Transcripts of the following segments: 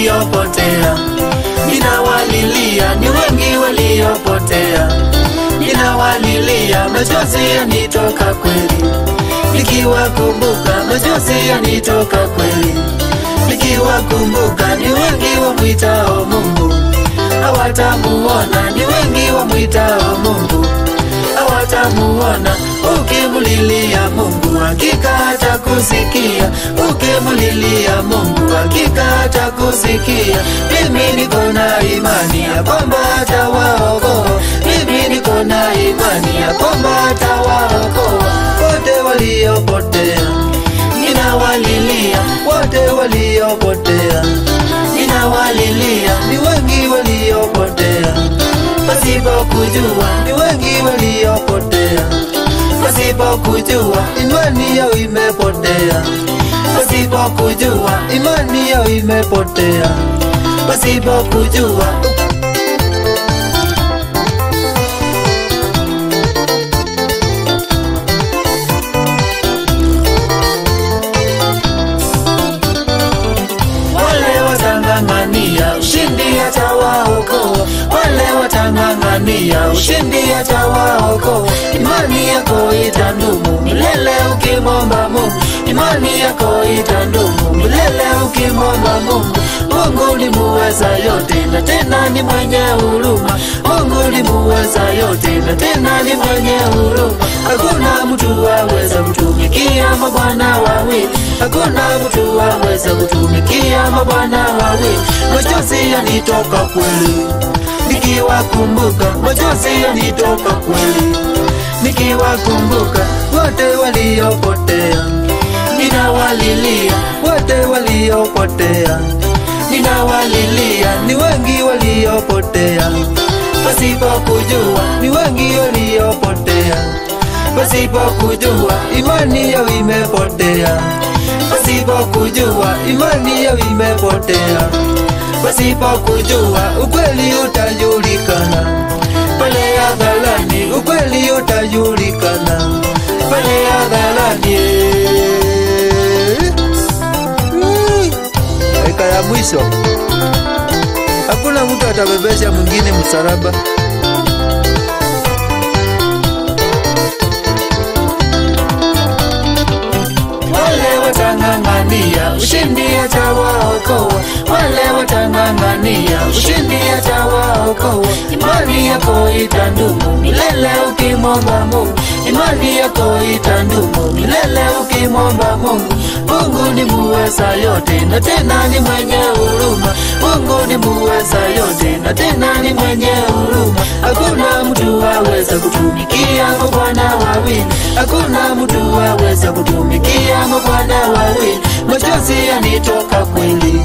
waliopotea, ninawalilia, ni wengi waliopotea, ninawalilia, machozi yanitoka kweli, nikiwakumbuka, machozi yanitoka kweli, nikiwakumbuka, ni wengi wamwitao Mungu hawatamuona, ni wengi wamwitao Mungu hawatamuona. Ukimulilia Mungu hakika atakusikia, ukimulilia Mungu hakika atakusikia. Mimi niko na imani ya kwamba atawaokoa, mimi niko na imani ya kwamba atawaokoa wote waliopotea, ninawalilia wote waliopotea, ninawalilia, ni wengi waliopotea pasipo kujua, ni wengi waliopotea pasipo kujua, imani yao imepotea pasipo kujua, imani yao imepotea pasipo kujua. Wale watang'ang'ania ushindi atawaokoa, wale watang'ang'ania ushindi atawaokoa. Imani yako itadumu milele ukimwomba Mungu, imani yako itadumu milele ukimwomba Mungu. Mungu ni muweza yote na tena ni mwenye huruma, Mungu ni muweza yote na tena ni mwenye huruma. Hakuna mtu aweza kutumikia mabwana wawili, hakuna mtu aweza kutumikia mabwana wawili. Machozi yanitoka kweli nikiwakumbuka, machozi yanitoka kweli nikiwakumbuka wote waliopotea, ninawalilia wote waliopotea, ninawalilia, ni wengi waliopotea pasipo kujua, ni wengi waliopotea pasipo kujua, imani yao imepotea pasipo kujua, imani yao imepotea pasipo kujua. Ukweli utajulikana pale hadharani, ukweli utajulikana pale hadharani. Dakika ya mwisho, hakuna mtu atabebesha mwingine msalaba. Wale watang'ang'ania ushindi atawaokoa, wale watang'ang'ania ushindi atawaokoa. Imani yako itadumu milele ukimwomba Mungu, imani yako itadumu milele ukimwomba Mungu. Mungu ni muweza yote na tena ni mwenye huruma, Mungu ni muweza yote na tena ni mwenye huruma. Hakuna mtu aweza kutumikia mabwana wawili, hakuna mtu aweza kutumikia mabwana wawili. Machozi yanitoka kweli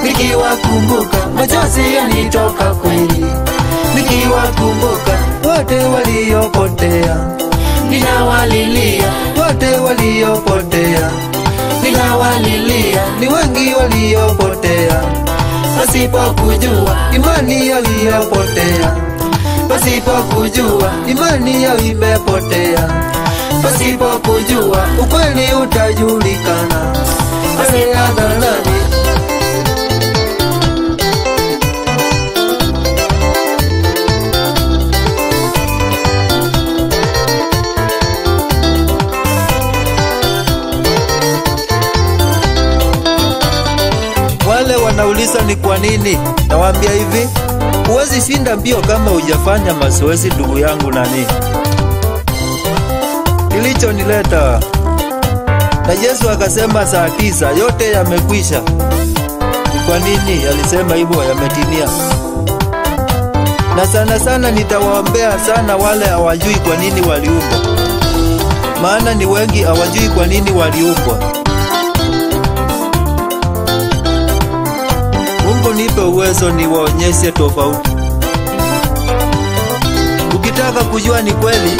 nikiwakumbuka, machozi yanitoka kweli nikiwakumbuka wote waliopotea, ninawalilia wote waliopotea, ninawalilia, ni wengi waliopotea pasipo kujua, imani yaliyopotea pasipo kujua, imani yao imepotea pasipo kujua, ukweli utajulikana pale hadharani. Wale wanauliza ni kwa nini, nawaambia hivi, huwezi shinda mbio kama hujafanya mazoezi, ndugu yangu. Nani kilichonileta? Na Yesu akasema saa 9 yote yamekwisha. Ni kwa nini alisema hivyo? Yametimia. Na sana sana nitawaombea sana wale hawajui kwa nini waliumbwa, maana ni wengi hawajui kwa nini waliumbwa. Mungu nipe uwezo niwaonyeshe tofauti. Ukitaka kujua ni kweli,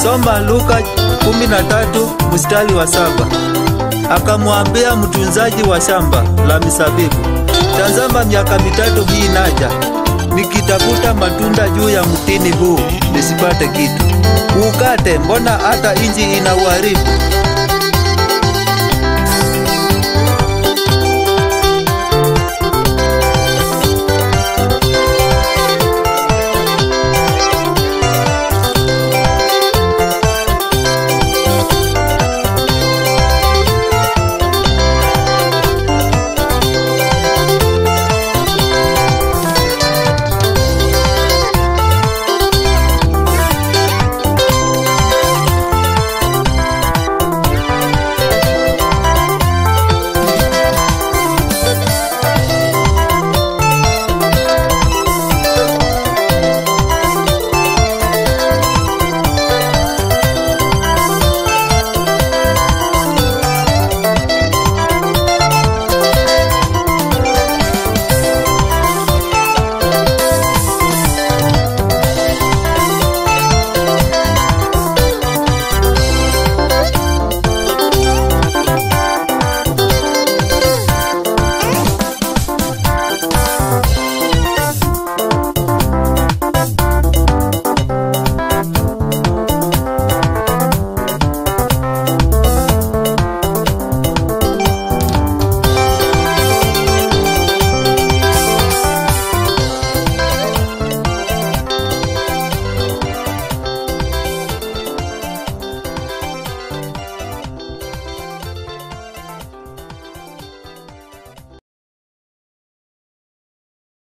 soma Luka 13 mstari wa 7. Akamwambia mtunzaji wa shamba la mizabibu, tazama miaka 3 hii inaja, nikitafuta matunda juu ya mtini huu nisipate kitu. Ukate, mbona hata inji inauharibu?